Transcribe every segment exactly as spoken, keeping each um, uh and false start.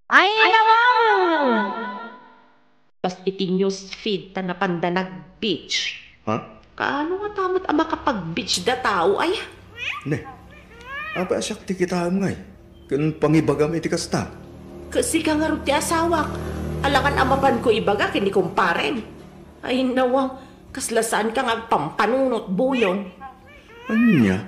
Ay, naman! Kas iti news feed ta napanda nag-beach. Ha? Kaano nga ta met a makapag-beach da tao, ay? Ne, apay a siak ti kitaem ngay ken pangibagam iti kasta? Ket sika ngarud ti asawak, alangan a mapanko ibaga ken ni kumparem. Ay, nawaw, kasla saanka nga agpampanunot, Buyon. Ania?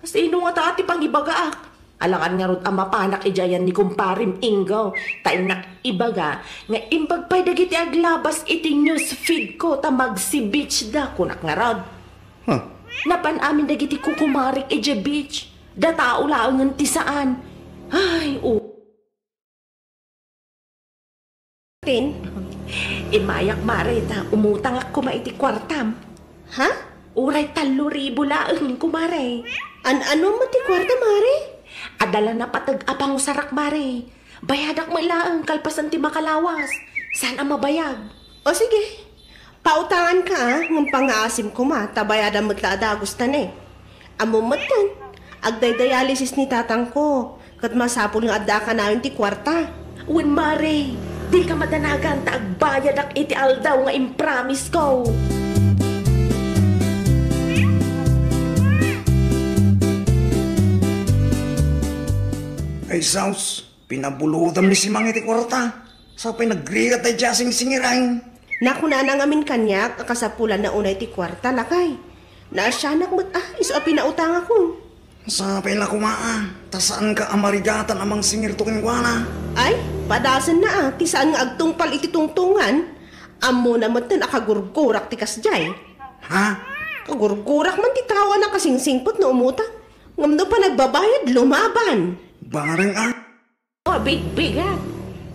Sino ngata ti pangibagaak? Alangan ngarud a mapanak idiay ni kumparem Ingo, ta innak ibaga nga imbag pay dagiti aglabas iti news feed ko ta magsi-beach da, kunak ngarud. Huh? Napan amin dagiti kukumarek idiay beach. Da tao laengen ti saan. Ay, o. Tin? Imayak, mare, ta umutangak koma iti kuartam. Ha? Uray tallo ribu laeng, kumare. An-ano met ti kuarta, mare? Adda la napateg a pangusarak, mare. Bayadak met laeng kalpasan ti makalawas. Saan a mabayag? O sige, pautangan ka, a, ngem pangngaasim koma, ta bayadam met la a dagus ta ne. Ammom metten, agdaydialysis ni tatangko, ket masapul nga adda a kanayon ti kuarta. Wen, mare, dika madanagan ta agbayadak iti aldaw nga impromisko. Ay, sus! Pinabulotam ni Simang iti kuarta. Sa pay nagrigat daydiay a singsingiran. Nakunana ngamin kaniak a kasapulanna unay ti kuarta, lakay. Naasianak met a, isu a pinautangakon. Sa pay la koma a, ta saanka a marigatan a mangsingirto kenkuana. Ay, padasenna a, ti saan nga agtungpal iti tungtongan. Ammona metten a kagurgurak ti kasdiay. Ha? Kagurgurak man ti tao a nakasingsingpet no umutang. Ngem no panagbabayad, lumaban. Bareng a. Mabigbigat.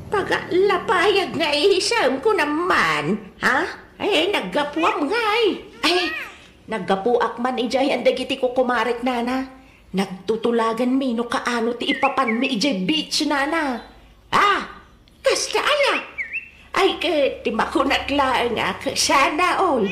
Pagallapayag nga isem ko naman, ha? Ay, naggapuam ngay. Ay, naggapuak man idiay dagiti kukumarek, nana. Nagtutulaganmi no kaano ti ipapanmi idiay beach, nana. Ah, kasta aya? Ay, ket ti makunak laeng a, sana all.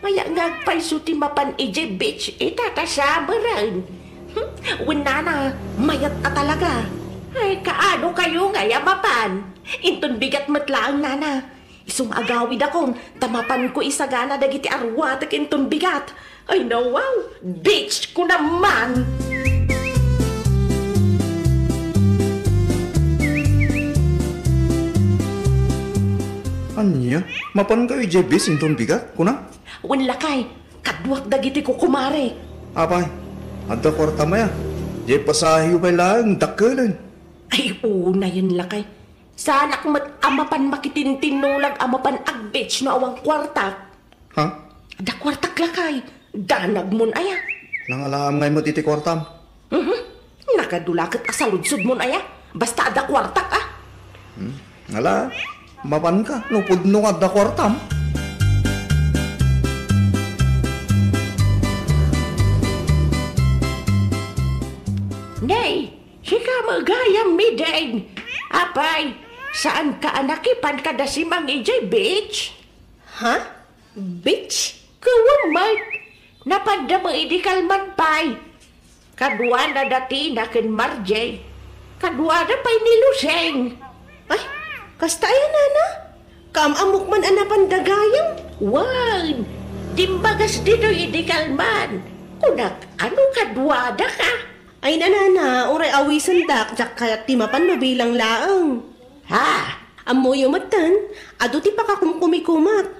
Mayat nga agpayso ti mapan idiay beach ita ta summer-en. Hmm, wen nana, mayat a talaga. Ay, kaano kayo ngay a mapan? Inton bigat met laeng, nana. Isu nga agawidakon, ta mapanko isagana dagiti arwatek inton bigat. Ay, nawaw, beach ko naman! Ania? Mapankayo idiay beach inton bigat, kuna? Wen, lakay, kaduak dagiti kukumare. Apay, adda kuartam aya? Diay pasaheyo pay laeng dakkelen. Ay, unayen, lakay. Saanak met a mapan makitintinnulag a mapan ag-beach no awan kuartak. Ha? Adda kuartak, lakay. Danagmon aya. Nangalaam ngay met iti kuartam? Mhm. Nakadula ket a saludsodmon aya. Basta adda kuartak, a. Hmm. Ala, mapanka no pudno nga adda kuartam. Nay, sika met gayam, Mideng. Apay, saanka a nakipan kada Simang idiay beach? Ha? Beach? Ket wen met, napanda met idi kalman pay. Kaduana da Tina ken Marjie. Kaduada pay ni Luseng. Ay, kasta aya, nana? Kaam-ammok man a napanda gayam? Wen, dimmagas ditoy idi kalman. Kunak, ano kaduadaka? Ay, nanana, uray awisendak, diak kayat ti mapan no bilang laeng. Ha? Ammoyo metten, adu ti pakakumkumikumak.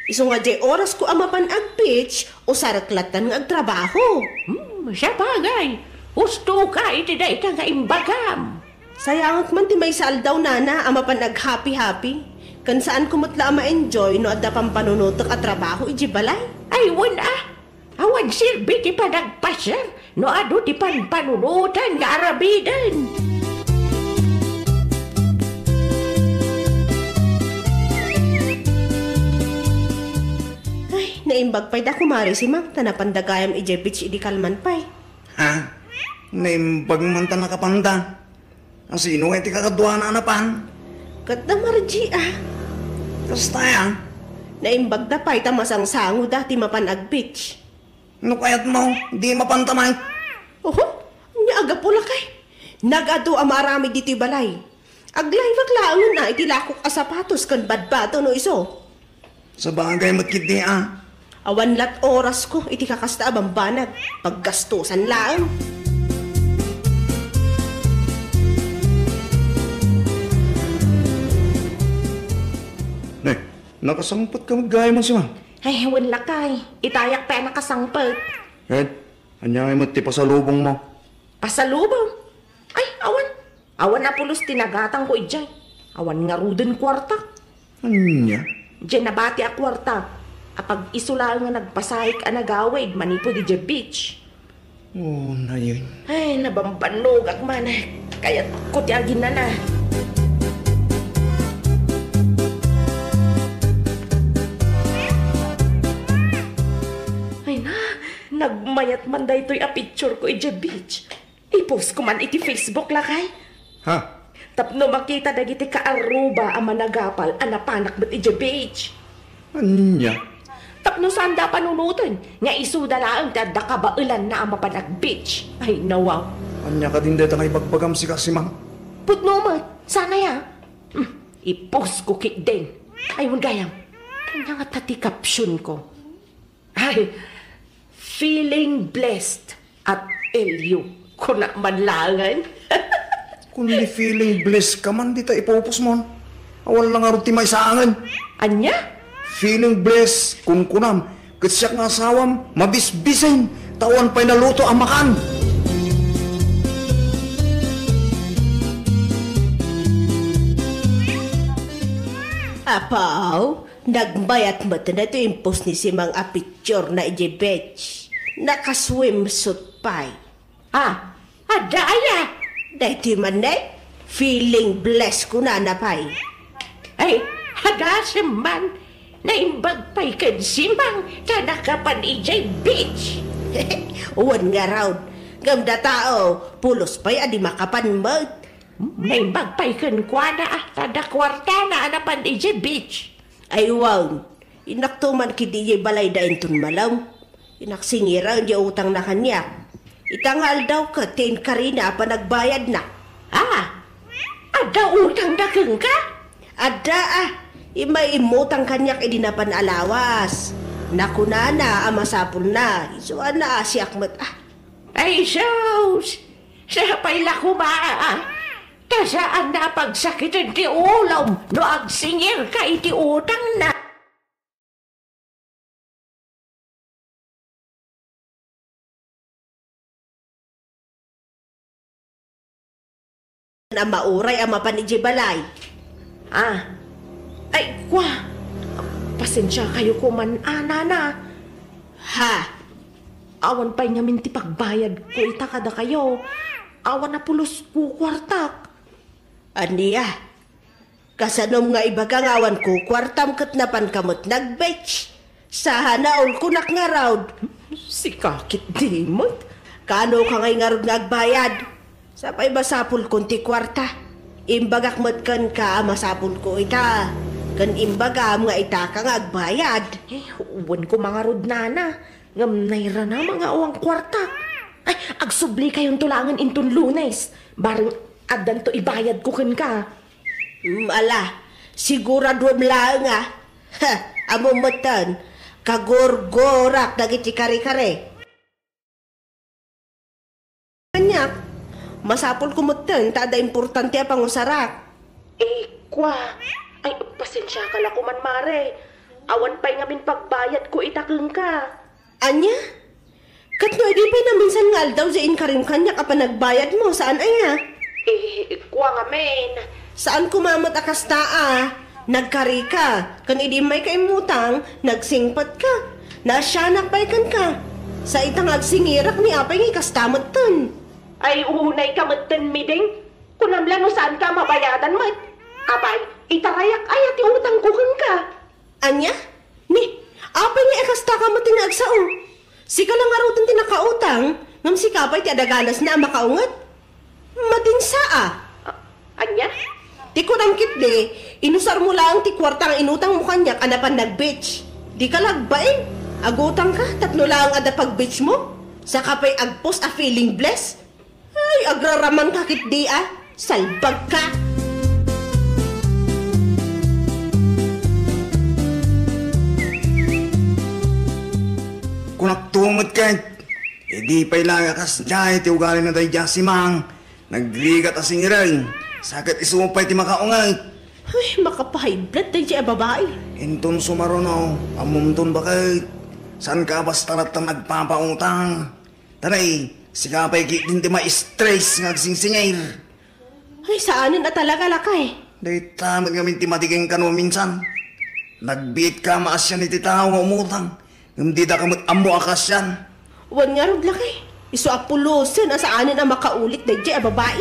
Isu nga diay orasko a mapan ag-beach, usarek lattan nga agtrabaho. Hmm, sabagay, husto ka iti dayta nga imbagam. Sayangek man ti maysa aldaw, nana, a mapan ag-happy-happy. Ken saanko met la a ma-enjoy no adda pampanunotek a trabaho idiay balay. Ay, wen a, awan serbi ti panagpasiar no adu ti panpanunotan nga aramiden. Ay, naimbag pay da kumare Simang ta napanda gayam idiay beach idi kalman pay. Ha? Naimbag man ta nakapanda. A, sino ngay ti kakaduana a napan? Ket da Marjie, a. Kasta aya? Naimbag da pay ta masangsangoda ti mapan ag-beach. No kayatmo, di mapanta met. Oho, ania a gapu, lakay? Nag-adu a maaramid ditoy balay. Aglaybak laengen a iti lakok a sapatos ken badbato no isu. Sabagay met ketdi a. Awan lat orasko iti kakasta a bambanag. Paggastosan laeng. Ne, nakasangpetka met gayam, Simang? Ay, wen lakay. Itayak pay a nakasangpet. Ket, ania ngay met ti pasalubongmo? Pasalubong? Ay, awan. Awan a pulos ti nagatangko idiay. Awan ngaruden kuarta. Ania? Diay nabati a kuarta. Apag-isu laeng nga nagpasaik a nagawid manipud idiay beach. Oh, nayon. Ay, nabambannogak man. Kayatko ti aginana. Ay na, nagmayat man daytoy a picture ko idiay beach. I-post ko man iti Facebook, lakay. Ha? Tapno makita dagiti kaaruba a managapal a napanak met idiay beach. Ania? Tapno saanda a panunoten nga isuda laeng ti adda kabaelanna a mapan ag-beach. Ay, nawaw. Ania kadin dayta nga ibagbagam, sika, Simang? Pudno met. Sana ya. Hmm, i-post ko ketdin. Ay, wen gayam. Ania ngata ti caption ko? Ay, feeling blessed at L U. Kuna man laengen. Kundi feeling blessed ka man, dita ipupos mon. Awan la ngarud ti maisaangen. Ania? Feeling blessed, kunkunam. Ket siak nga asawam, mabisbisen, ta awan pay naluto a makan. Apaw, nagmayat met daytoy impos ni Simang a picture na idiay beach. Naka-swimsuit pay. Ah, adda aya? Daytoy man ne, feeling blessed kunana pay. Ay, agasem man. Naimbag pay ken Simang ta nakapan idiay beach. Wen ngarud, ngem dataw, pulos pay a di makapan met. Naimbag pay kenkuana, ah, ta adda kuartana a napan idiay beach. Ay wen, innakto man ketdi idiay balayda inton malem. Innak singiren diay utangna kaniak. Ita nga aldaw ket ti inkarina a panagbayadna. Ah, adda utangna kenka? Adda, ah. Immay immutang kaniak idi napan a lawas. Nakunana a masapulna. Isu a naasiak met, ah. Ay, sus! Sapay la koma, ah. Ta saanna a pagsakiten ti ulom no agsingirka iti utangna. A mauray a mapan idiay balay. Ah. Ay, kua. Pasensiakayo koman, a, nana. Ha? Awan pay ngamin ti pagbayadko ita kadakayo. Awan a pulos kukuartak. Ania? Kasanom nga ibaga nga awan kukuartam ket napanka met nag-beach? Sahanaol kunak ngarud. Sika ketdi met. Kaanoka ngay ngarud nga agbayad? Sapay masapulkon ti kuarta. Imbagak met kenka a masapulko ita. Ken imbagam nga itaka nga agbayad. Eh, wen koma ngarud, nana. Ngem nairanama nga awan kuarta. Ay, agsublikayonto laengen inton Lunes. Bareng addanto ibayadko kenka. Mm, ala, siguraduem laeng a. Ha, ammom metten, kagurgurak dagiti kare-kare. Kaniak, masapulko metten ta adda importante a pangusarak. Eh, kua. Ay, pasensiaka la koman, mare. Awan pay ngamin pagbayadko ita kenka. Ania? Ket no idi pay naminsan nga aldaw diay inkarim kaniak a panagbayadmo, saan aya? Eh, kua ngamin. Saan koma met a kasta a, nagkarika, ken idi immayka immutang, nagsingpetka. Naasianak pay kenka. Sa ita nga agsingirak ni apay nga ikasta metten. Ay, unayka metten, Miding. Kunam la no saanka a mabayadan met. Apay, itarayak aya ti utangko kenka. Ania? Ni, apay nga ikastaka met ti naagsao? Sika la ngaruden ti nakautang, ngem sika pay ti adaganasna a makaunget? Madinsa a. A-, ania? Ti kunam ketdi, inusarmo laeng ti kuarta nga inutangmo kaniak a napan nag-beach. Dika la agbain. Agutangka tapno laeng adda pag-beachmo. Saka pay agpost a feeling blessed. Ay, agraramanka ketdi a. Salbagka. Kunakto met ket, idi pay la nga kasdiay ti ugalina daydiay a Simang, nagrigat a singiren, sa ket isu pay ti makaunget. Ay, makapahiblad daydiay a babai. Inton sumaruno, ammomton baket. Saanka a basta latta nga agpapautang. Tanay, sika pay ketdin ti ma-stress nga agsingsingir. Ay, saanen a talaga, lakay. Dayta met ngamin ti madi kenka no minsan. Nagbiitka a maasian iti tao nga umutang, ngem didaka met ammo a kaasian. Wen ngarud, lakay. Isu a pulosen a saanen a makaulit daydiay a babai.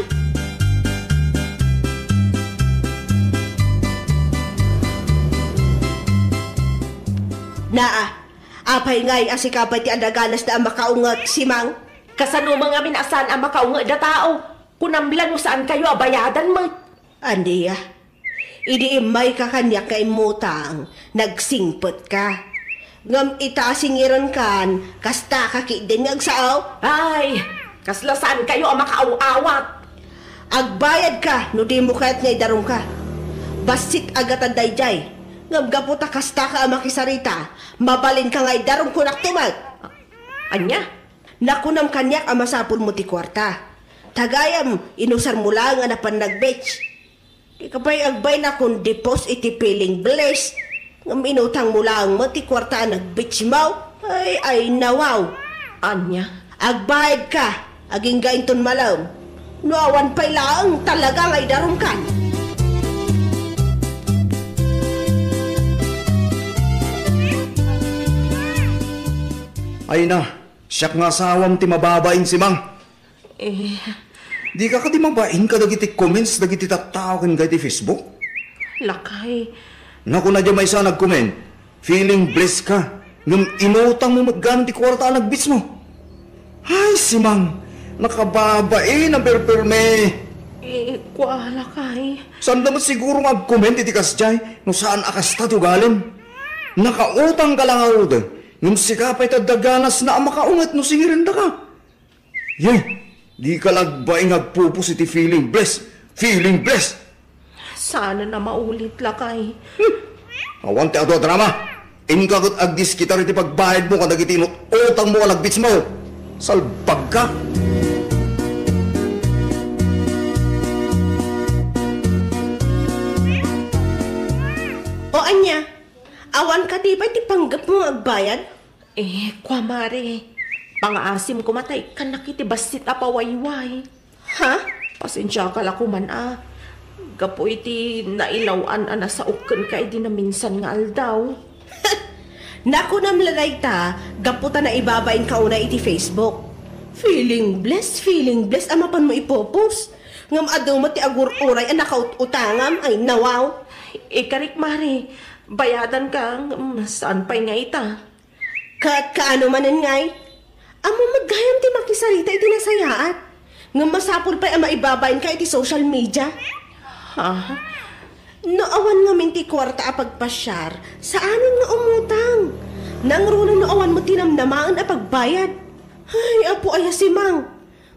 Naa, apay ngay a sika pay ti adda ganasda a makaunget, Simang? Kasano man ngamin a saan a makaunget a tao? Kunam la no saankayo a bayadan met. Ania? Idi immayka kaniak nga immutang, nagsingpetka. Ngem ita a singirenkan, kastaka ketdin nga agsao? Ay, kasla saankayo a makaaw-awat. Agbayadka no dimo kayat nga idarumka. Bassit a gatad daydiay. Ngem gapu ta kastaka a makisarita, mabalinka nga idarum, kunak tumet. Ania? Nakunam kaniak a masapulmo ti kuarta. Ta gayam, inusarmo laeng a napan nag-beach. Dika pay agbayna kun dipos iti feeling blessed. Ngem inutangmo laeng met ti kuarta a nag-beachmo. Ay, ay, nawaw. Ania? Agbayadka, agingga inton malem. No awan pay laeng talaga nga idarumkan. Ay na, siak nga asawam ti mababain, Simang. Eh. Dika kadi mabain kadagiti comments dagiti tattao ken iti Facebook? Lakay. Nakuna diay maysa a nag-comment, "Feeling blessed ka, ngem inutangmo met gayam ti kuarta a nag-beachmo." Ay, Simang, nakababain a perperme. Eh, kua, lakay. Saanda met siguro nga ag-comment iti kasdiay no saan a kasta ti ugalim. Nakautangka la ngarud, ngem sika pay ti adda ganasna a makaunget no singirendaka. Ye, dika la agbain nga agpupos iti feeling blessed. Feeling blessed! Saanen a maulit, lakay. Hmm. Awan ti adu a drama. Inka ket agdiskitar iti pagbayadmo kadagiti inut-utangmo a nag-beachmo. Salbagka! O ania, awan kadi pay ti panggepmo nga agbayad? Eh, kua, mare, pangaasim koma ta ikkannak iti bassit a pawayway. Ha? Pasensiaka la koman a, gapu iti nailaw-an a nasaok kenka idi naminsan nga aldaw. Nakunam la dayta, gapu ta naibabainka unay iti Facebook. Feeling blessed, feeling blessed a mapanmo ipupos. Ngem adu met ti agur-uray a nakaut-utangam, ay nawaw. Ikarik, mare, bayadanka, ngem saan pay nga ita? Ket kaano manen ngay? Ammom met gayam ti makisarita iti nasayaat. Ngem masapul pay a maibabainka iti social media. Ha? No awan ngamin ti kuarta a pagpasiar, saanen nga umutang. Nangruna no awan met ti namnamaen a pagbayad. Ay, Apo, aya Simang.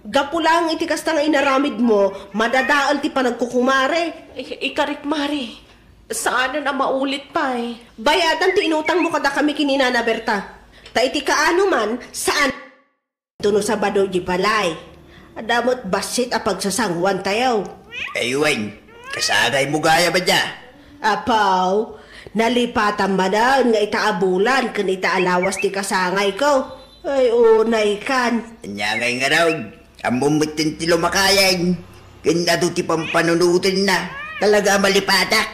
Gapu laeng iti kasta nga inaramidmo, madadael ti panagkukumare. I-, ikarik, mare. Saanen a maulit pay. Bayadan ti inutangmo kadakami ken ni Nana Berta. Ta iti kaano man, saan. Tuno Sabado di balay. Adda met bassit a pagsasanguantayo. Ay wen, kasangaymo gayam a dia. Apaw, nalipatan manen nga ita a bulan ken ita a lawas ti kasangayko. Ay, unay kan. Ania ngay ngarud? Ammom metten ti lumakayen, ken adu ti pampanunotenna. Talaga a malipatak.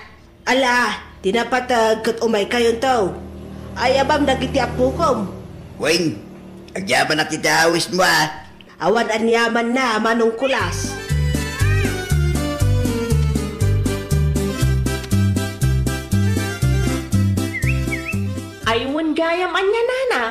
Ala, ti napateg ket umaykayonto. Ayabam dagiti appokom. Wen, agyamanak iti awismo a. Awan aniamanna, Manong Kulas. Ay, wen gayam ania, nana?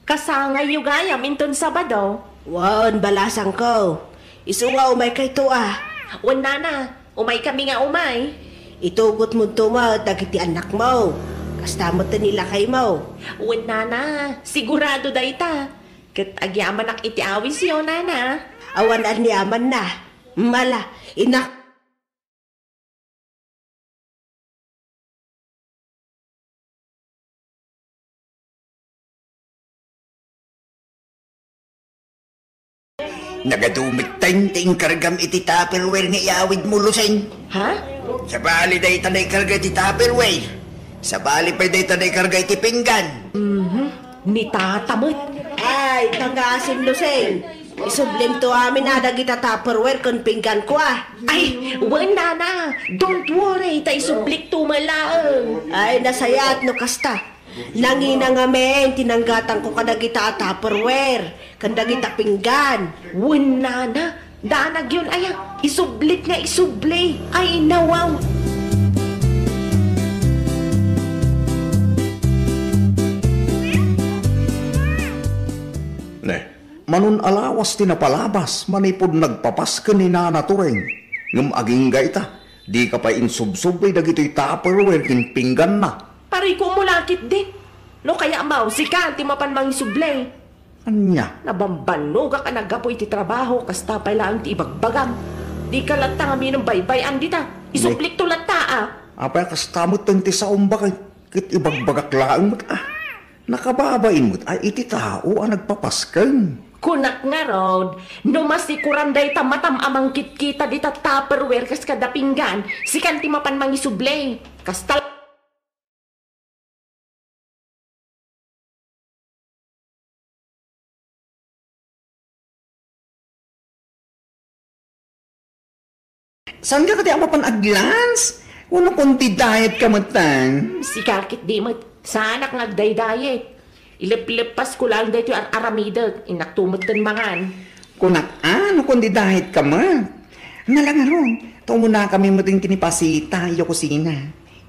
Kasangayyo gayam inton Sabado? Wen, balasangko. Isu nga umaykayto a. Wen, nana, umaykami nga umay. Itugotmonto met dagiti annakmo. Kasta met ni lakaymo. Wen, nana, sigurado dayta. Ket agyamanak iti awisyo, nana. Awan aniamanna. Mala, inak. Nagadu metten ti inkargam iti Tupperware nga iawidmo, Lusing. Ha? Sabali dayta naikarga iti Tupperware. Sabali pay dayta naikarga iti pinggan. Mhm. Ni Tata met. Ay, pangasim, Lusing. Isublimto amin a dagita Tupperware ken pingganko a. Ay, wen, Nana. Don't worry, ta isublikto met laeng. Ay, nasayaat no kasta. Nangina ngamin ti nanggatangko kadagita a Tupperware ken dagita pinggan. Wen, Nana, danagyon aya, isublit nga isubli. Ay, nawaw. Ne, manon a lawas ti napalabas manipud nagpapasken ni Nana Turing. Ngem agingga ita, dika pay insubsubli dagitoy Tupperware ken pingganna. Pariko, umuna ketdi. No kayatmo, sika ti mapan mangisubli. Ania? Nabambannogak a naggapu iti trabaho, kasta pay laeng ti ibagbagam. Dika latta ngamin baybay-an dita. Isublikto latta a. Apay a kasta metten ti saom, baket, ket ibagbagak laeng met a. Nakababain met a iti tao a nagpapasken. Kunak ngarud, no masikoran dayta matam a mangkitkita dita Tupperware kas kada pinggan, sikan ti mapan mangisubli. Kasta Saanka kadi a mapan aglans? Wenno kundi diet ka metten? Sika ketdi met, saanak nga agdaydiet. Ilepleppasko laeng daytoy ar-aramidek, innakto metten mangan. Kunak a, no kundi diet ka met. Nala ngarud, ta umunakami metten ken ni Pasita idiay kusina.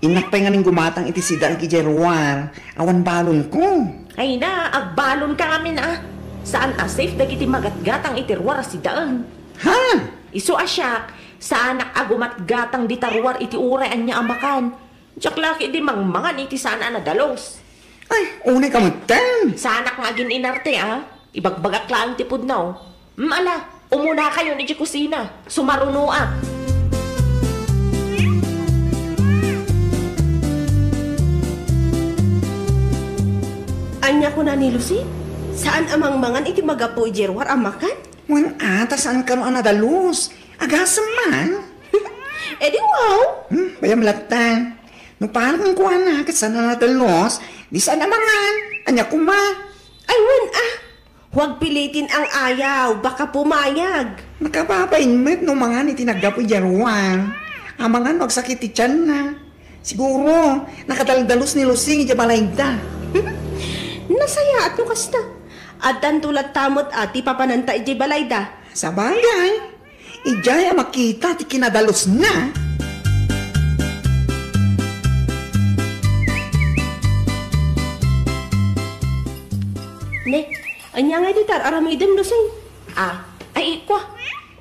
Innak pay ngamin gumatang iti sidaek idiay ruar, awan balonko. Ay na, agbalonka ngamin a. Saan a safe dagiti magatgatang iti ruar a sidaen. Ha? Isu a siak, saanak a gumatgatang dita ruar iti uray ania a makan. Diak la ketdi mangmangan iti saan a nadalus. Ay, unay ka metten. Saanak nga agin-inarte a. Ibagbagak laeng ti pudno. Mm, ala, umunakayon idiay kusina. Sumarunoak. Ania kuna ni Lucy? Saan a mangmangan iti magapu idiay ruar a makan? Wen a, ta saan kano a nadalus. Agasem man. E di wow. Hmm, bayam latta. No parang kuana, ket saan a nadalus, di saan a mangan. Ania koma? Ay, wen a. Huwag pilitin ang ayaw, baka pumayag. Nakababain met no mangan iti naggapu idiay ruar. Amangan no agsakit ti tianna. Siguro, nakadaldalus ni Lucy idiay balayda. Nasayaat no kasta. Addanto latta met a ti papananta idiay balayda. Sabagay, idiay a makita ti kinadalusna. Ne, ania ngay ti ar-aramidem, Lucy? Ah, ay, ikua.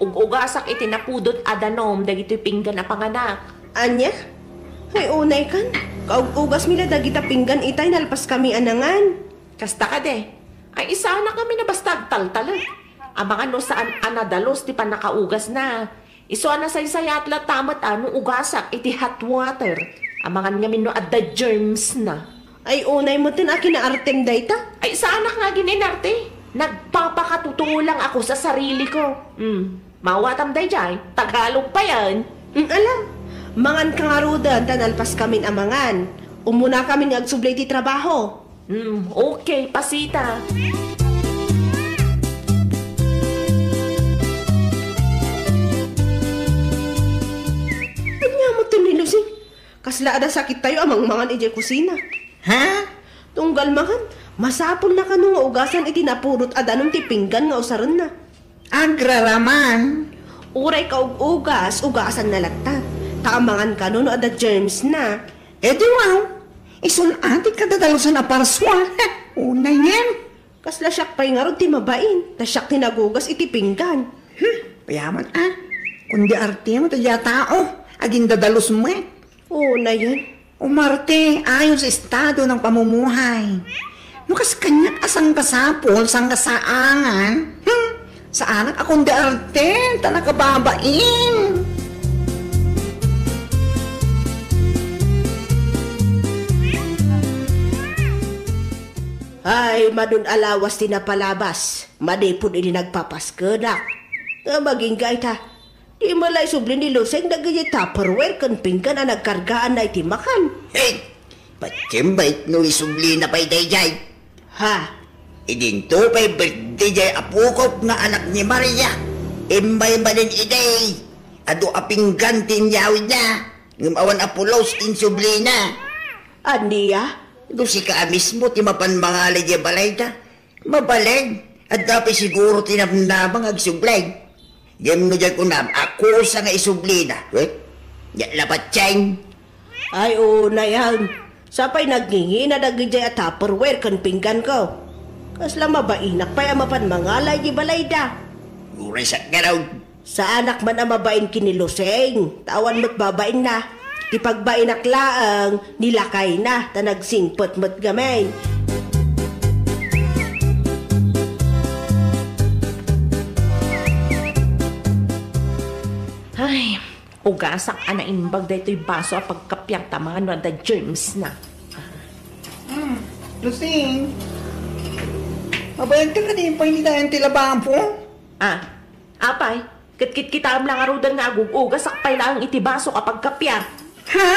Ug-ugasak iti napudot a danum dagitoy pinggan a panganak. Ania? Ay, unay kan. Kaug-ugasmi la dagita pinggan itay nalpaskami a nangan. Kasta kadi. Ay, saanak ngamin a basta agtaltalek. Amangan no saan a nadalus ti pannakaugasna. Isu a nasaysayaat latta met a no ugasak iti hot water. Amangan ngamin no adda germsna. Ay, unay metten a kinaartem dayta. Ay, saanak nga agin-inarte. Nagpapakatotoo lang ako sa sariliko. Hmm. Mawatam daydiay, Tagalog payen. Mm, ala, manganka ngaruden ta nalpaskamin a mangan. Umunakamin nga agsubli iti trabaho. Mm, okay, Pasita. Ania metten ni Lucy? Kasla adda sakittayo a mangmangan idiay kusina. Ha? Tunggal mangan, masapulna kano nga ugasan iti napudot a danum ti pinggan nga usarenna. Agraraman. Uray kaug-ugas, ugasanna latta. Ta amangan kano no adda germsna. E di wow, isun a ti kadadalusan a parsua. Unayen. Kasla siak pay ngarud ti mabain, ta siak ti nagugas iti pinggan. Hmm, payaman a. Kundi artemo ti dia tao, agindadalus met. Unayen. Umarte ayon sa estado ng pamumuhay. No kas kaniak a sangkasapul, sangkasaangan, hmm, saanak a kundi arte, ta nakababain. Ay, madun a lawas ti napalabas, manipud idi nagpapaskenak. Nga maginggay ta. Di met la isubli ni Lusing dagiti Tupperware ken pinggan a nagkargaanna iti makan. Hey! Patiem met no isublina pay daydiay. Ha? Idinto pay birthday diay apokok nga anak ni Maria. Immay manen idi, adu a pinggan ti inyawidna. Ngem awan a pulos ti insublina. Ania? No sika a mismo ti mapan mangalay diay balayda, mabalin, adda pay siguro ti namnama nga agsubli. Ngem no diay kunam a kusa nga isublina, eh? Nya labat siya. Ay, unay, sapay nagngingina dagidiay a Tupperware ken pingganko. Kasla mabainak pay a mapan mangalay diay balayda. Uray sa garod. Saanak man a mabain ken ni Lusing, ta awan met babainna. Ti pagbainak laeng, ni lakayna, ta nagsingpet met ngamin. Ay, ugasak a naimbag daytoy baso a pagkapiak ta amangan no adda germs na. Hmm, Lusing. Mabayag ka kadi pay ni dayan ti lababo? Ah, apay, ket kitkitaem la ngaruden nga agug-ugasak pay laeng iti baso a pagkapiak. Ha?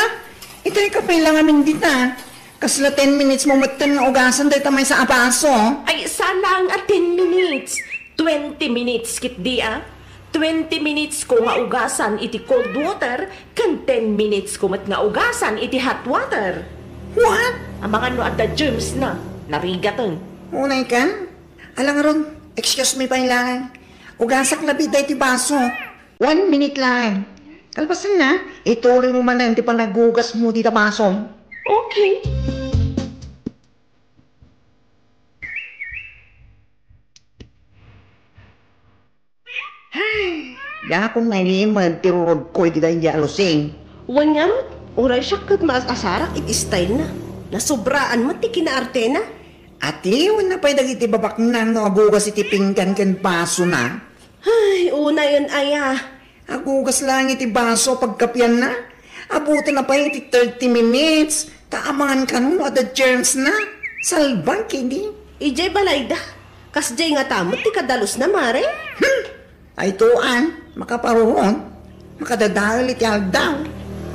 Itay ka pay la ngamin dita. Kasla ten minutes mo metten nga ugasan dayta maysa a baso. Ay, saan laeng a ten minutes. Twenty minutes ketdi a. Twenty minutes ko nga ugasan iti cold water, ken ten minutes ko met nga ugasan iti hot water. What? Amangan no adda germs na, narigaten. Unay kan? Ala ngarud, excuse me pay laeng. Ugasak labi daytoy baso. One minute laeng. Kalpasanna, ituloy mo manen ti panagugas mo dita baso. Okay. Ay, dakon nalimed ti rurodko iti daydiay a Lusing. Wen ngarud, uray siak ket maasarak iti stylena. Nasobraan met ti kinaartena. Atienna pay dagiti babaknang no agugas iti pinggan ken basona. Ay, unayen aya. Agugas laeng iti baso pagkapianna. Abutenna pay iti thirty minutes. Ta amangan kano no adda germs na. Salbag kidi. Idiay balayda. Kasdiay ngata met ti kadalosna, mare? Hmm. Ay tuan, makaparuron. Makadadael iti aldaw.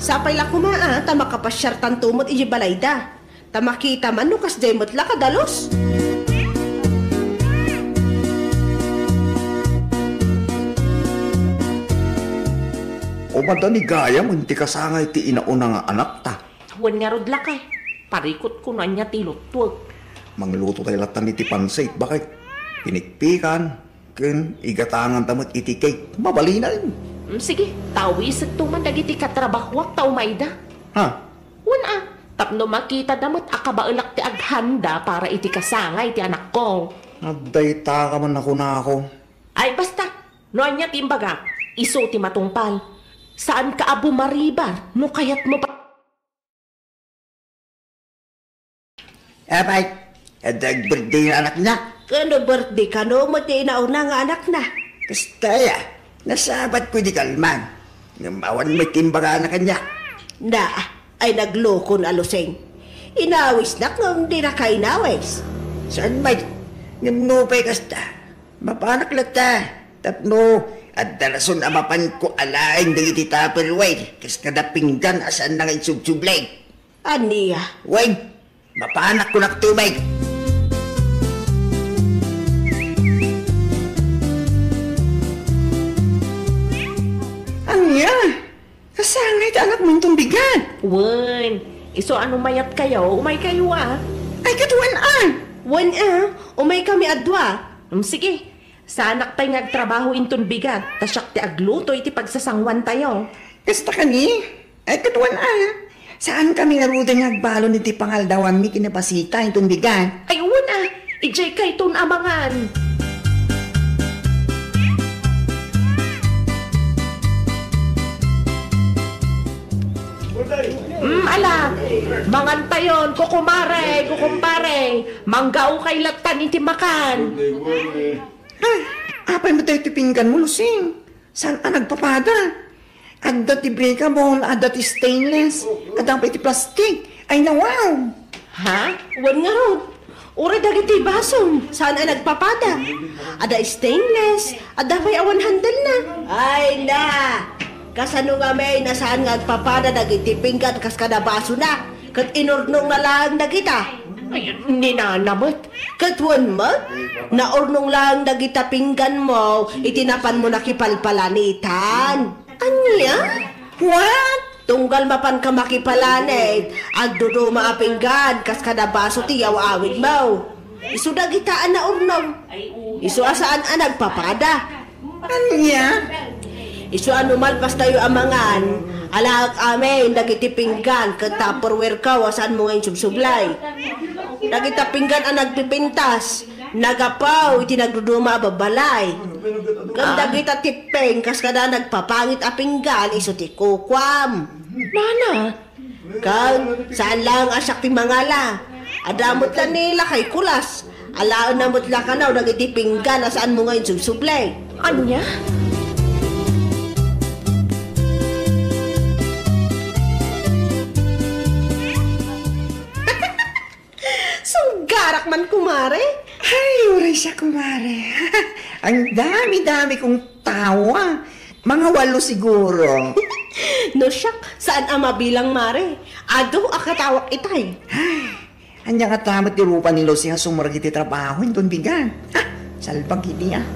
Sapay la koma a, ta makapasiartanto met idiay balayda. Ta makita man no kasdiay met la kadalus. Umadda ni gayam ti kasangay ti inauna nga anakta. Wen ngarud lakay, parikutko no ania ti iluttuek. Mangluto tay lattan iti pansit, bakit? Pinikpikan, ken igatanganta met iti cake. Mabalinen. Mm, sige, tawisekto man dagiti katrabahuak ta umayda. Ha? Wen a, tapno makitada met a kabaelak ti aghanda para iti kasangay ti anakko. Adda ita ka man a kunako. Ay, basta, no ania ti imbagak, isu ti matungpal. Saanka a bumaribar no kayatmo pa. Apay, adda birthday nga anakna? Ken no birthday kano met ti inauna nga anakna? Kasta aya, nasabatko idi kalman. Ngem awan met ti imbagana kaniak. Na, ay naglokon a Lusing. Inawisnak ngem dina kainawis. Saan met? Ngem nupay kasta, mapanak latta. Tapno adda rason a mapanko alaen dagiti Tupperware kas kada pinggan a saanna nga insubsubli. Ania? Wen, mapanak kunak tumeg. Ania? Kasangay ti anakmo inton bigat? Wen, isu a no mayatkayo, umaykayo a. Ay, ket wen a. Wen a, umaykami a dua. Mm, sige. Saanak pay nga agtrabaho inton bigat, ta siak ti agluto iti pagsasanguantayo. Kasta kani? Ay, ket wen a. Saankami ngaruden nga agbalon iti pangaldawanmi ken ni Pasita inton bigat. Ay, wen a. Idiay kayton amangan. Mm, ala. Mangantayon, kukumare, kukumpare. Manggaokay lattan iti makan. Ah, apay met daytoy pingganmo, Lusing? Saan a nagpapada? Adda ti breakable, adda ti stainless, adda pay ti plastic. Ay, na, wow! Ha? Wen ngarud. Uray dagiti basom, saan a nagpapada. Adda stainless, adda pay awan handle na. Ay na! Kasano ngamin a saan nga agpapada dagiti pinggan kas kada basona? Ket inurnongna laeng dagita. Ay, ni Nana met. Ket wen met, naurnong laeng dagita pingganmo iti napanmo nakipalpalanitan. Ania? What? Tunggal mapanka makipalanit, agduduma a pinggan kas kada baso ti yaw-awidmo. Isu dagita a naurnong. Isu a saan a nagpapada. Ania? Isu a no malpastayo a mangan, alaek amin dagiti pinggan ket Tupperware-ko a saanmo nga insubsublay. Dagita pinggan a nagpipintas, nagapu iti nagduduma a babbalay. Ngem dagita tipping kas kada nagpapangit a pinggan isu ti kukuam. Nana, Ken, saan laeng a siak ti mangala. Adda met la ni lakay Kulas. Alaenna met la kano dagiti pinggan a saanmo nga insubsublay. Ania? Sunggarak man, kumare. Ay, uray siak, kumare. Ang dami-dami kong tawa. Mga walo siguro. No siak, saan a mabilang, mare? Adu a katawak itay. Ay, ania nga tamet ti rupa ni Lucy a sumrek iti trabaho inton bigat? Ha? Salbag idi, ah.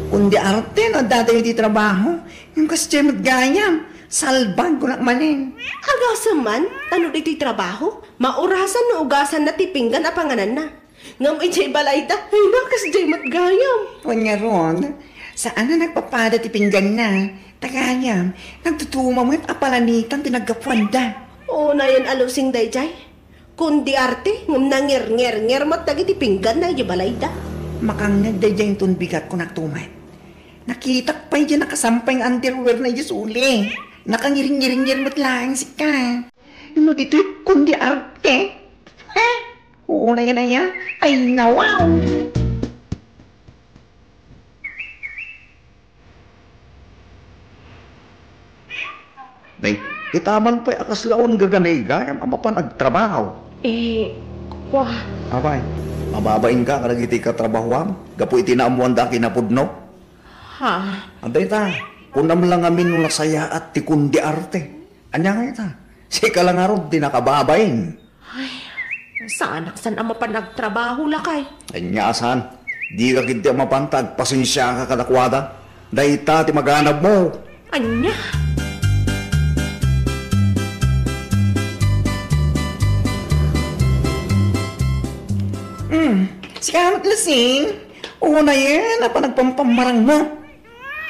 Kundi arte no adda dayo iti trabaho, ngem kasdiay met gayam, salbag kunak manen. Agasem man, tano ditoy trabaho, maurasan no ugasanna ti pinggan a pangananna. Ngem idiay balayda, ay, nakasdiay met gayam. Wen ngarud, saan a nagpapada ti pingganna. Ta gayam, nagduduma met a palanitan ti naggapuanda. Unayen a Lucy daydiay. Kundi arte, ngem nangerngernger met dagiti pingganna idiay balayda. Makangngeg daydiay inton bigat, kunak tumet. Nakitak pay diay nakasampay nga underwear na idiay suli. Nakangiringiringir met laeng sika. No ditoy kundi arte. Ha? Unayen aya? Ay, nawaw! Nay, kita man pay a kasla awan gaganay gayam a mapan agtrabaho. Eh, kwa. Apay, mababain ka kadagiti katrabahoam gapu iti naammoanda a kinapudno? Ha? Adda ita, kunam la ngamin no nasayaat ti kundi arte. Ania nga ita? Sika la ngarud ti nakababain. Ay, saanak san a mapan agtrabaho, lakay. Ania a saan? Dika ketdi a mapan ta agpasensiaka kadakuada. Dayta ti maganabmo. Ania? Hmm, sika met, Lasing. Unayen a panagpampamarangmo.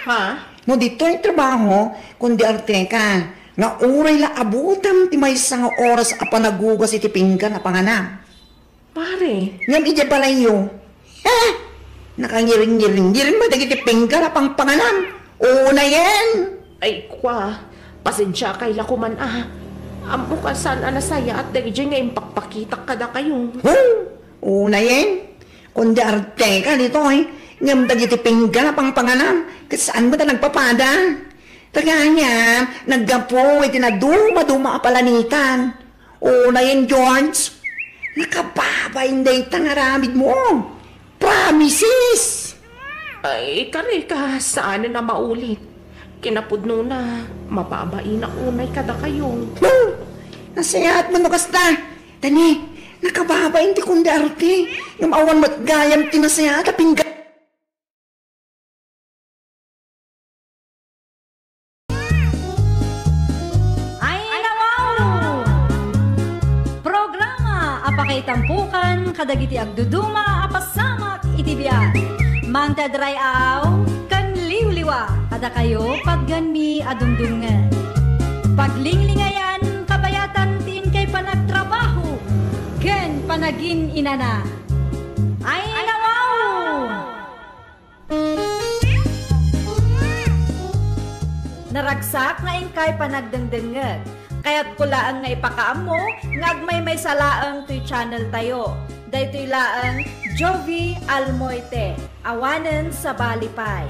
Ha? No ditoy trabaho, kundi arteka, nga uray la abutam ti maysa nga oras a panagugas iti pinggan a panganam. Mare. Ngem idiay balayyo, eh, nakangiringiringiring met dagiti pinggan a pangpanganam. Unayen! Ay, kwa, pasensiakay la koman a. Ammok a saan a nasayaat daydiay nga impakpakitak kadakayo. Huh! Unayen! Kundi arteka ditoy, ngem dagiti pinggan a pangpanganam, ket saan met a nagpapada. Ta gayam, naggapu iti nadumaduma a palanitan. Unayen, George, nakababain dayta nga aramidmo. Promises! Ay, kareka, saanen a maulit. Kinapudnona, mababainak unay kadakayo. Hmm, nasayaat man no kasta. Tani, nakababain ti kundi arte, ngem awan met gayam ti nasayaat a pinggan. Ay, nawaw! Programa a pakaitampukan kadagiti agduduma a pasamak iti biag. Mangted ray-aw ken liwliwa kadakayo patgenmi a dumdumngen. Paglinglingayan kabayatan ti inkay panagtrabaho ken panagin-inana. Ay, nawaw! Naragsak nga inkay panagdengdengngeg. Kayatko laeng nga ipakaammo nga agmaymaysa laeng toy channel tayo. Daytoy laeng Jovie Almoite, awanen sabali pay.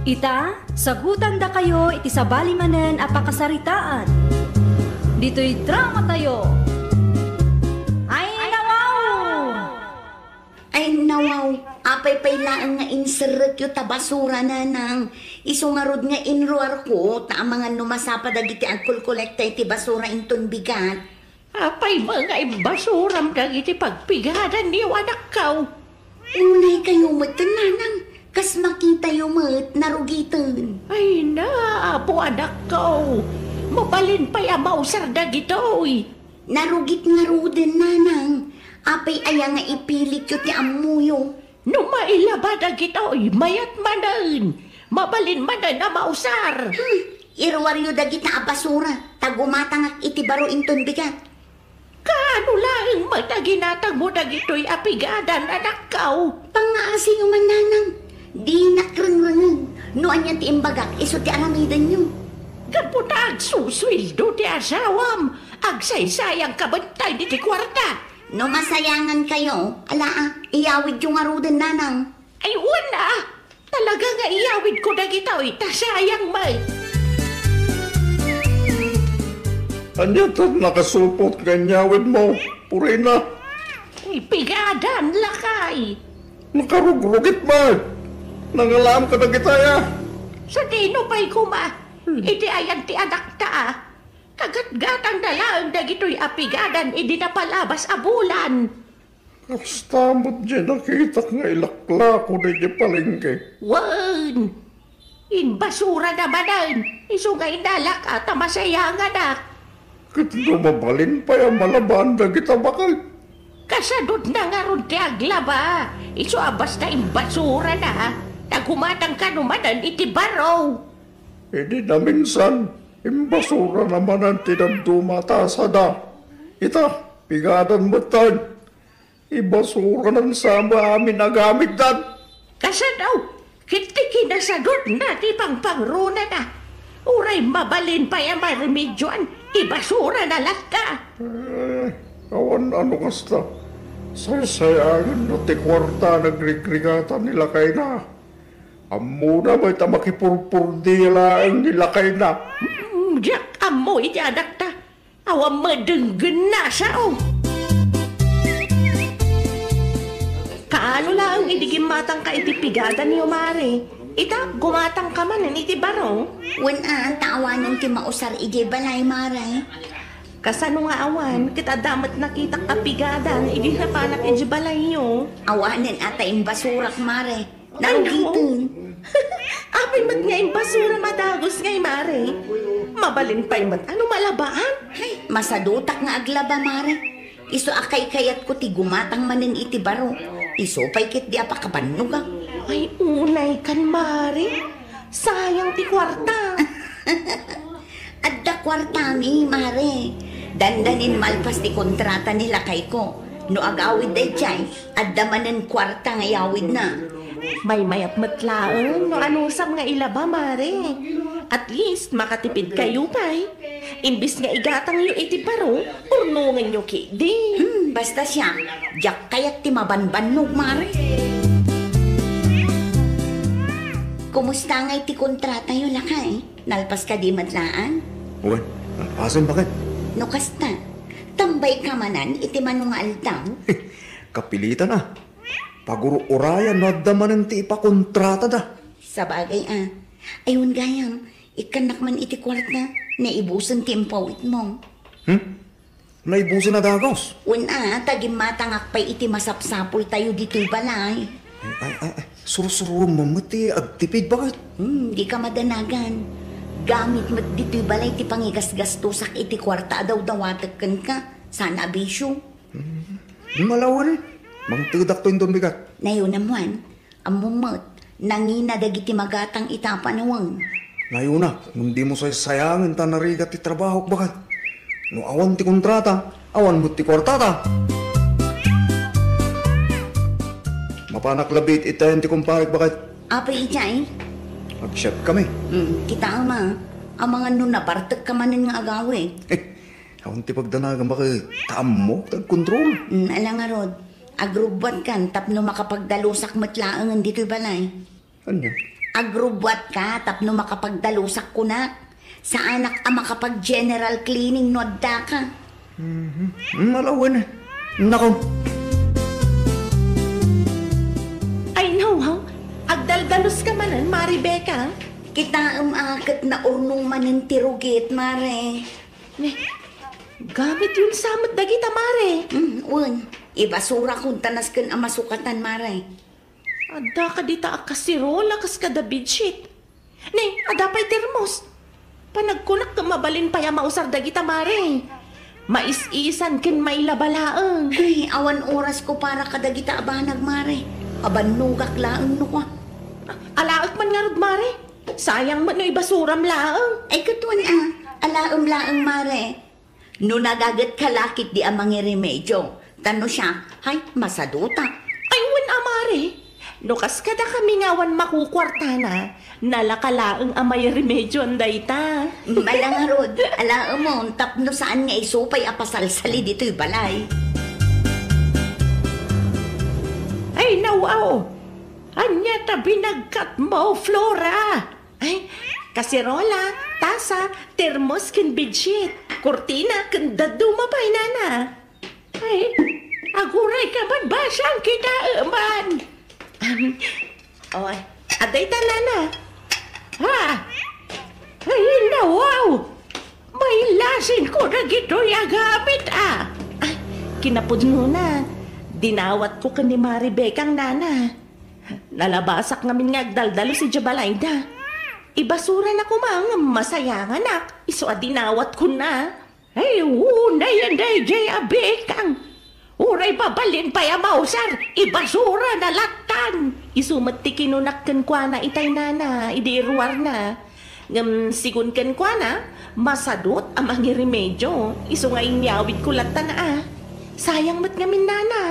Ita, sagutandakayo iti sabali manen a pakasaritaan. Ditoy drama tayo. Ay, nawaw! Apay laeng nga inserrekyo ta basura, nanang. Isu ngarud nga inruarko, ta amangan no masapa dagiti agkolkolekta iti basura inton bigat. Apay met nga imbasuram dagiti pagpigadanyo, anakko? Unay kayo met, nanang. Kas makitayo met, narugiten. Ay na, apo, anakko. Mabalin pay a mausar dagitoy. Narugit ngaruden, nanang. Apay aya nga ipilityo ti ammoyo? No mailaba dagitoy, mayat manen. Mabalin manen a mausar. Hmm, iruaryo dagita a basura, ta gumatangak iti baro inton bigat. Kaano laeng met a ginatangmo dagitoy a pigadan, anakko? Pangngaasiyo man, nanang. Dinak rengrengeng. No ania ti imbagak, isu ti aramidenyo. Gapu ta agsusueldo ti asawam, agsaysayangka met daydi ti kuarta. No masayangan kayo, ala, ah, iyawidyo ngaruden, nanang. Ay, wen, ah. Talaga nga iyawidko dagitoy, ta sayang met. Ania ti nakasupot nga inyawidmo, Purina? Ay, pigadan, lakay. Nakarugrugit met. Nangalaam kadagitaya. Sadino pay koma, hmm, iti ayan ti anakta, ah. Kagatgatangda laeng dagitoy a pigadan idi napalabas a bulan. Kasta met diay nakitak nga ilaklako daydi palengke. Wen, imbasurana manen, isu nga inalak a ta masayanganak. Ket no mabalin pay a malabaan dagita baket? Kasadutna ngarud ti aglaba, isu a basta imbasurana, ta gumatang kano manen iti baro. Idi naminsan, imbasurana manen ti dadduma a tasada. Ita, pigadan metten. Ibasuranan sa amin a gamitdan. Kasano? Ket ti kinasadutna ti pangpangrunana. Uray mabalin pay a maremedioan, ibasurana latta. Eh, awan a no kasta. Saysayangenna ti kuarta a nagrigrigatan ni lakayna. Ammona met a makipurpurdia laeng ni lakayna. Mm, diak ammo iti anakta. Awan met denggenna, sao? Kaano laeng idi gimmatangka iti pigadanyo, Mare? Ita, gumatangka manen iti baro? Wen a, ta awanen ti mausar idiay balay, Mare. Kasano nga awan? Ket adda met nakitak a pigadan idi napanak idiay balayyo. Awanen a ta imbasurak, Mare. Narugiten. Apay met nga imbasura madagus ngay, Mare? Mabalin pay met a no malabaan? Ay, masadutak nga aglaba, Mare. Isu a kaykayatko ti gumatang manen iti baro. Isu pay ketdi a pakabannogak. Ay, unaykan, Mare. Sayang ti kuarta. Adda kuartami, Mare. Dandanin malpas ti kontrata ni lakayko. No agawid daydiay, adda manen kuarta nga iyawidna. Maymayat met laeng no anusam nga ilaba, Mare. At least, makatipid kayo pay. Imbis nga igatangyo iti baro, urnongenyo ketdi. Hmm, basta siak, diak kayat ti mabanbannog, Mare. Kumusta ngay ti kontratayo, lakay? Nalpas kadi met laeng? Wen, nalpasen, baket. No kasta, tambayka manen iti mano nga aldaw? Kapilitan a. Pagur-urayan no adda manen ti ipakontratada. Sabagay a. Ay, wen gayam, ikkannak man iti kuarta, naibusen ti impawitmo. Hmm? Naibusen a dagus. Wen a, ta gimmatangak pay iti masapsapultayo ditoy balay. Ay, ay, ay, ay. Sursururem met ti agtipid, baket. Hmm, dika madanagan. Gamit met ditoy balay ti pangigasgastosak iti kuarta a dawdawatek kenka. Saan a bisio. Hmm. Malawan, eh. Mangtedakto inton bigat. Nayonam, Juan. Ammom met, nangina dagiti magatang ita a panawen. Nayona, ngem dimo saysayangen ta narigat ti trabahok, baket. No awan ti kontrata, awan met ti kuartata. Mapanak labi iti ayan ti kumparek, baket. Apay idiay? Agsiatkami. Hmm, kitaem a. Amangan no nabartekka manen nga agawid. Eh, awan ti pagdanagam, baket. Ta ammok ti agkontrol. Hmm, ala ngarud. Agrubbuatkan tapno makapagdalusak met laengen ditoy balay. Ania? Agrubbuatka tapno makapagdalusak kunak. Saanak a makapag-general cleaning no addaka. Mhm. Malawen, eh. Nako. Ay, no, Dalus ka manen, Mare Bekang? Kitaem a ket naurnong manen ti rugit, Mare. Ne, gamit yun sa met dagita, Mare. Mm, wen. Ibasura kun ta nasken a masukatan, Mare. Adda ka dita a kasirol a kas kada bedsheet. Ne, adda pay termos. Panagkunak ket mabalin pay a mausar dagita, Mare. Mais-isan ken mailaba laeng. Ay, awan oras ko para kadagita a banag, Mare. Abannogak laeng no kua. Alaek man ngarud, Mare. Sayang met no ibasuram laeng. Ay, ket wen a, alaem laeng, Mare. No nagaget ka lakit di a mangiremedio, ta no siak, hay, masaduta. Ay, wen a, Mare. No kas kadakami nga awan makukuartana, nalaka laeng a mairemedioan dayta. Mala ngarud, alaemon, tapno saan nga isu pay a pasalsali ditoy balay. Ay, nawaw! Ania ta binagkatmo, Flora? Ay, kaserola, tasa, termos ken bedsheet, kurtina ken dadduma pay, nana. Ay, aguray ka man, basang kitaeman. Am, oh, adda ita, nana. Ha? Ay, nawaw! Mailasin ko dagitoy a gamit, a. Ay, kinapudnona. Dinawat ko ken ni Mare Bekang, nana. Nalabasak ngamin nga agdaldalus idiay balayda. Ibasura na koma ngem masayanganak, isu a dinawat ko na. Ay, unay a daydiay a Bekang. Uray mabalin pay a mausar, ibasura na lattan. Isu met ti kinunak kenkuana itay nana, idi iruarna. Ngem sigun kenkuana, masadut a mangiremedio, isu nga inyawid ko lattan a. Sayang met ngamin, nana.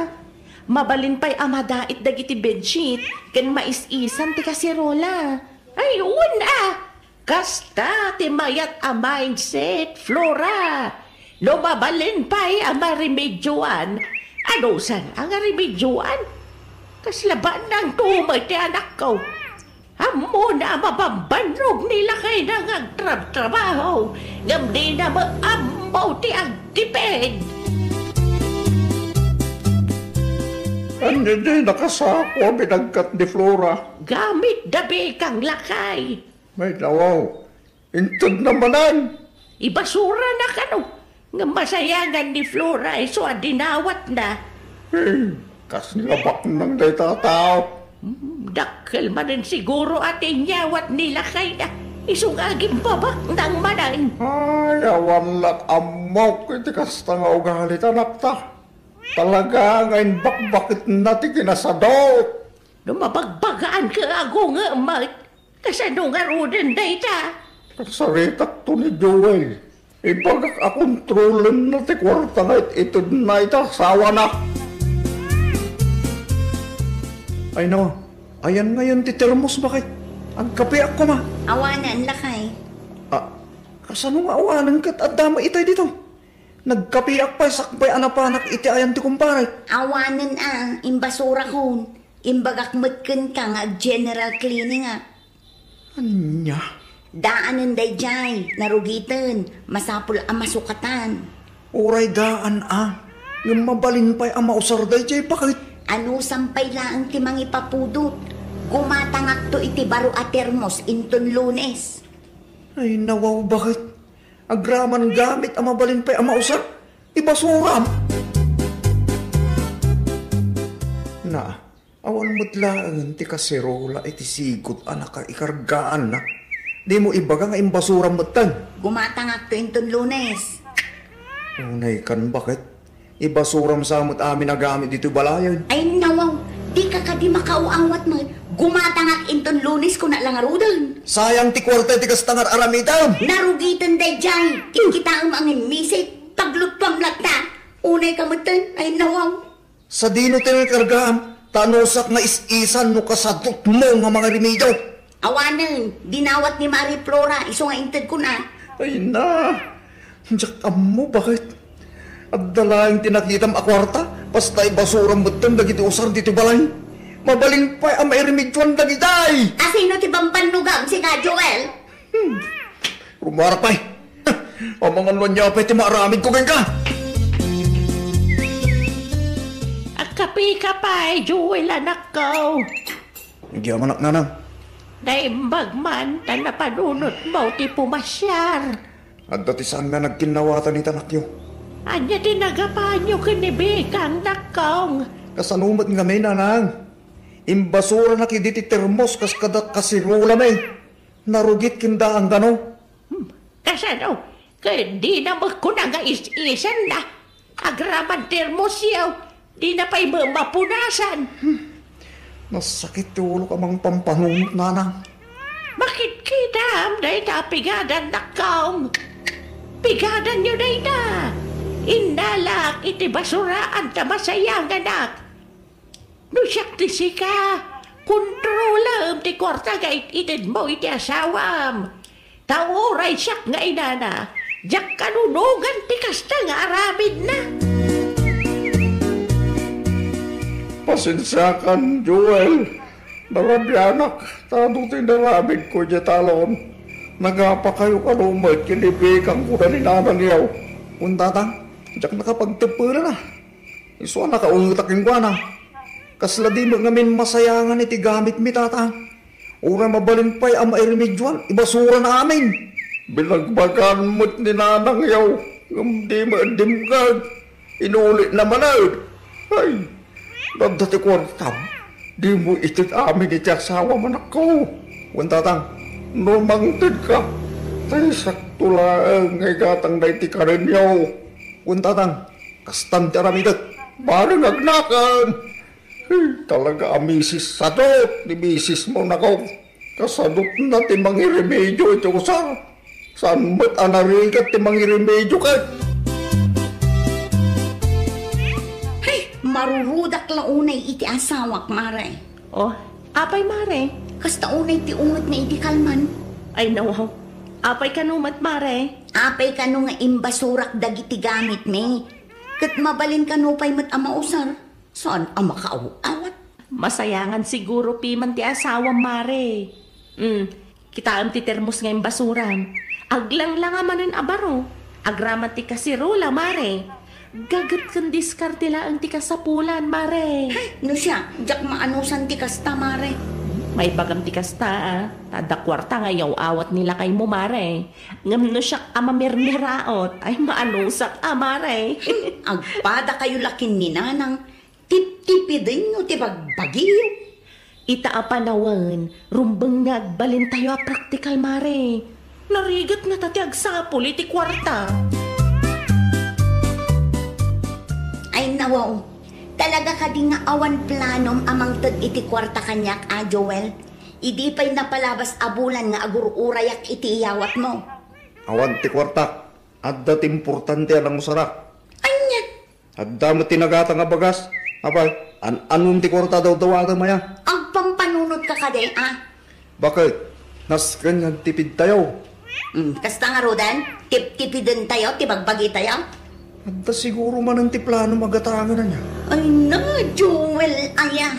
Mabalin pay a madait dagiti bedsheet ken mais-isan ti kaserola. Ay, wen a! Kasta ti mayat a mindset, Flora. No mabalin pay a maremedioan, anusan a nga remedioan? Kasla bannang tumay ti anakko. Ammona a mabambannog ni lakayna nga agtrabtrabaho, ngem dina met ammo ti agtipid. Ania diay nakasako a binagkat ni Flora? Gamit da Bekang, lakay. Ay, nawaw. Intedna manen. Ibasura na kano. Ngem masayangan ni Flora isu a dinawatna. Eh, kasla baknang dayta a tao. Hmm, dakkel manen siguro a ti inyawat ni lakayna. Isu nga agimbabaknang manen. Ay, awan la ammok iti kasta nga ugali ti anakta. Talaga nga imbakbaketna ti kinasadut. No mabagbagaan ka, agungem met. Kasano ngaruden dayta? Kasaritakto ni Joel. Ibagak a kontrolenna ti kuarta nga it-itedna ita asawana. Ay no, ayan ngayon ti termos, baket? Agkapeak koma. Awanen, lakay. Ah, kasano nga awanen ket adda met itay dito? Nagkapeak pay sakbay a napanak iti ayan ti kumpare. Awanen a, imbasurakon. Imbagak met kenka nga ag-general cleaning a. Ania? Daanen daydiay, narugiten, masapul a masukatan. Uray daan a, ngem mabalin pay a mausar daydiay, baket? Anusam pay laeng ti mangipapudot. Gumatangakto iti baro a termos inton Lunes. Ay, nawaw, baket? Agraman gamit a mabalin pay a mausar? Ibasuram? Na, awan met laeng ti kaserola iti sigut a nakaikargaanna. Dimo ibaga nga imbasuram metten. Gumatangakto inton Lunes. Unay kan, baket? Ibasuram sa met amin a gamit ditoy balayen. Ay, nawaw, dika kadi makaaw-awat met. Gumatangak inton Lunes, kuna la ngaruden. Sayang ti kuarta iti kasta nga ar-aramidem. Narugiten daydiay. Kikitaem a ngimmisik. Pagluttuam latta. Unay ka metten. Ay, nawaw. Sadino ti nakargaam? Ta anusak nga is-isan no kasadutmo nga mangaremedio. Awanen, dinawat ni Mari Flora, isu nga intedkon a. Ay na, diak ammo, baket? Adda laeng ti nakitam a kuarta, basta ibasuram metten dagiti usar ditoy balay. Mabalin pay a mairemedioan dagitay. Asino ti bambannogam, sika, Joel? Hmm. Rumara pay. Amangan no ania pay ti maaramidko kenka. Agkapeka pay, Joel, anakko. Agyamanak, nanang. Naimbag man ta napanunotmo ti pumasiar. Adda ti saan nga nagkinnawatan iti anakyo. Ania ti nagapanyo ken ni Bekang, nakkong? Kasano met ngamin, nanang? Imbasuranak idi ti termos kas kada kasirulami. Narugit ken daan gano. Hmm, kasano? Ket dina met kuna nga is-isenna. Agraman termosyo, dina pay met mapunasan. Hmm, nasakit ti ulok a mangpampanunot, nanang. Makitkitaam dayta a pigadan, nakkong. Pigadanyo dayta. Innalak iti basuraan ta masayanganak. No siak ti sika, kontrolem ti kuarta nga it-itedmo iti asawam. Ta uray siak nga inana, diak kanunogan ti kasta nga aramidna. Pasensiakan, Joel. Narabianak, ta adu ti naramidko idiay talon. Nagapakayo kano met ken ni Bekang, kuna ni nanangyo. Wen, tatang, diak nakapagteppelan a. Isu a nakaungetak kenkuana. Kasla di met ngamin masayangan iti gamitmi, tatang. Uray mabalin pay a mairemedioan, ibasurana amin. Binagbagan met ni nanangyo, ngem di met dimngeg. Inulina manen. Ay, no adda ti kuartam, dimo ited amin iti asawam, anakko. Wen, tatang, no mangtedka, tay sakto laeng nga igatangna iti karenyo. Wen, tatang, kastan ti aramidek. Bareng agnakan. Ay, talaga a misis sadot ni misismo, nako. Kasadotna ti mangiremedio iti usar. Saan met a narigat ti mangiremedio ket. Ay, marurudak la unay iti asawak, mare. Oh, apay, mare? Kasta unay ti ungetna iti kalman. Ay, nawaw. Apay kano met, mare? Apay kano nga imbasurak dagiti gamitmi? Ket mabalin kano pay met a mausar? Saan a makaaw-awat? Masayangan siguro piman ti asawam, mare. Mm, kitaem ti termos nga imbasuram. Aglanglanga manen a baro. Agraman ti kasirula, mare. Gaget ken diskarte laeng ti kasapulan, mare. Ay, no siak, diak maanusan ti kasta, mare. Maibagam ti kasta, a. Ta adda kuarta nga iyaw-awat ni lakaymo, mare. Ngem no siak a mamirmiraot, ay maanusak a, mare. Agpadakayo la ken ni nanang, tiptipidenyo ti bagbagiyo. Ita a panawen, rumbeng nga agbalintayo a praktikal, mare. Narigat ngata ti agsapul iti kuarta. Ay, nawaw. Talaga kadi nga awan planom a mangted iti kuarta kaniak, a, Joel? Idi pay napalabas a bulan nga agur-urayak iti iyawatmo. Awan ti kuarta. Adda ti importante a nangusarak. Ania? Adda met ti nagatang a bagas. Apay, an-anom ti kuarta a dawdawatem aya? Agpampanunotka kadi, a? Baket, nasken nga agtipidtayo. Mm, kasta ngaruden, tiptipidentayo ti bagbagitayo? Adda siguro manen ti planom a gatangen aya. Ay na, Joel aya.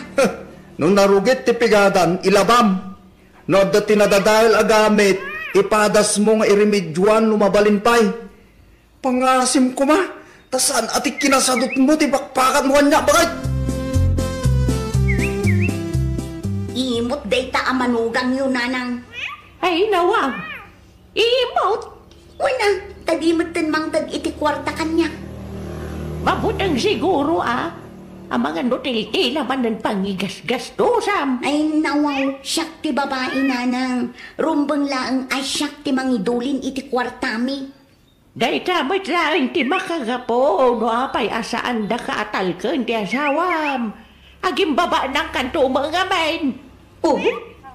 No narugit ti pigadan, ilabam. No adda ti nadadael a gamit, ipadasmo nga iremedioan no mabalin pay. Pangasim koma, ta saan a ti kinasadutmo ti pakpakatmo kaniak, baket. Imot dayta a manugangyo, nanang. Ay, nawaw. Imot. Wen a, ta di metten mangted iti kuarta kaniak. Mabuteng siguro, a. Amangan no tiltila manen pangigasgastusam. Ay, nawaw, siak ti babai, nanang. Rumbeng laeng a siak ti mangidulin iti kuartami. Dayta met laeng ti makagapu no apay a saandaka a talken ti asawam. Agimbabaankanto met ngamin. O,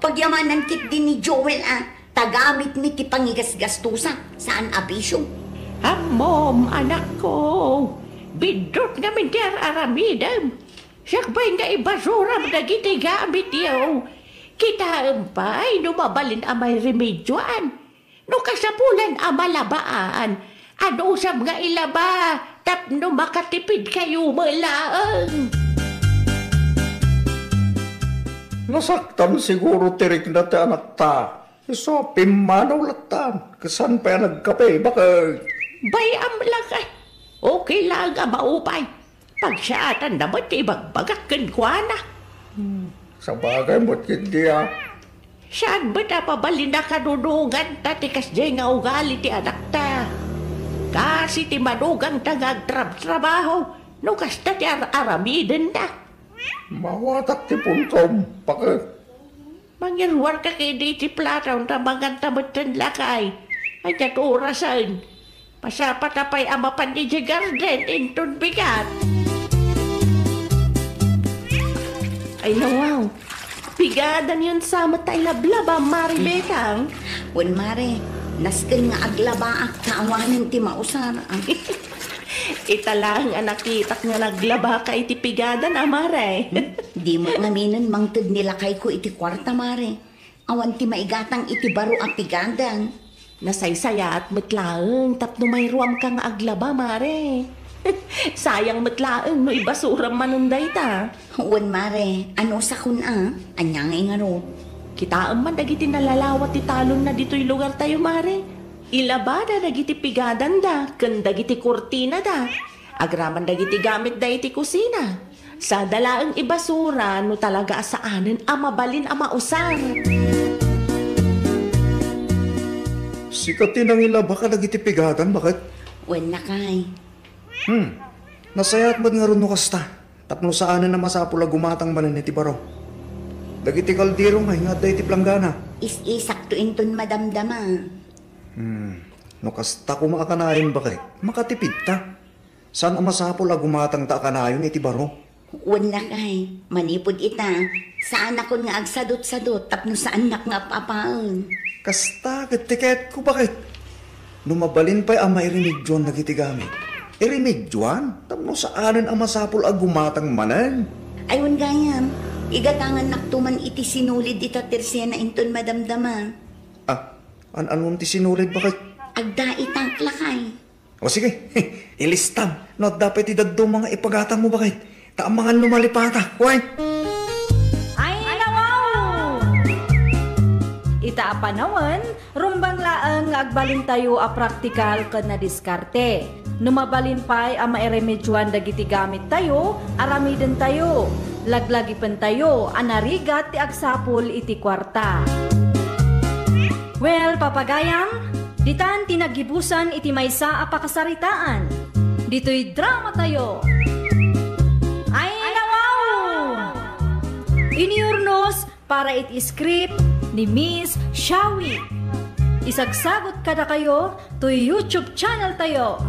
pagyamanan ketdi ni Joel a ta gamitmi ti pangigasgastusak, saan a bisio. Ammom, anakko, biddut ngamin ti ar-aramidem. Siak pay nga ibasuram dagiti gamityo. Kitaem pay no mabalin a mairemedioan. No kasapulan a malabaan, anusam nga ilaba tapno makatipidkayo met laeng. Nasaktan siguro ti rikna ti anakta. Isu a pimmanaw lattan, ket saan pay a nagkape, baket. Bay-am la kay. Okay laeng a maupay. Pagsaatanna met ti ibagbagak kenkuana. Hmm. Sabagay met ketdi a. Saan met a mabalin a kaduduganta ti kasdiay nga ugali ti anakta? Kas iti madugangta nga agtrabtrabaho, no kasta ti ar-aramidenda. Mawatak ti puntom, pake. Mangiruarka ketdi iti plataw ta manganta metten lakay. Ania ti orasen? Masapata pay a mapan idiay garden inton bigat. Ay, nawaw. Pigadanyon sa met ta ilablaba, Mare Betang. Wen, Mare, nasken nga aglabaak ta awanen ti mausar. Ita laeng a nakitak nga naglabaka iti pigadan a, Mare. Hmm? Dimo ngaminen mangted ni lakayko iti kuarta, Mare. Awan ti maigatang iti baro a pigadan. Nasaysayaat met laeng tapno mayruamka nga aglaba, Mare. Sayang met laeng no ibasuram manen dayta. Wen, Mare, anusakon a? Ania ngay ngarud? Kitaem man dagiti nalalawat ti talonna ditoy lugartayo, Mare. Ilabada dagiti pigadanda ken dagiti kurtinada. Agraman dagiti gamitda iti kusina. Sada laeng ibasura no talaga a saanen a mabalin a mausar. Sika ti nangilaba kadagiti pigadan, baket? Wen, lakay. Hmm. Nasayaat met ngarud no kasta, tapno saanen a masapul a gumatang manen iti baro. Dagiti kaldero nga adda iti planggana. Is-isakto inton madamdama. Hmm. No kasta koma a kanayon, baket, makatipidta. Saan a masapul a gumatangta a kanayon iti baro? Wen, lakay, manipud ita, saanakon nga agsadutsadut tapno saannak nga ap-apaen. Kasta ket ti kayatko, baket. No mabalin pay a mairemedioan dagiti gamit, iremedioan tapno saanen a masapul a gumatang manen. Ay, wen gayam, igatangannakto man iti sinulid ita tersena inton madamdama. Ah, an-anon ti sinulid, baket? Agdaitak, lakay. O sige, ilistam. No adda pay ti dadduma nga ipagatangmo, baket, ta amangan no malipata. Wen? Ay, nawaw! Ita a panawen, rumbeng laeng nga agbalintayo a praktikal ken nadiskarte. No mabalin pay a mairemedioan dagiti gamittayo, aramidentayo. Laglagipentayo a narigat ti agsapul iti kuarta. Well, papagayam, ditan ti naggibusan iti maysa a pakasaritaan. Ditoy dramatayo. Ay, nawaw! Iniurnos para iti script ni Miss Shawi. Isagsagot kadakayo toy YouTube channel tayo,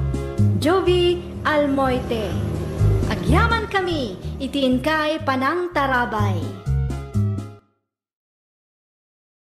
Jovi Almoite. Agyaman kami iti inkay panangtarabay.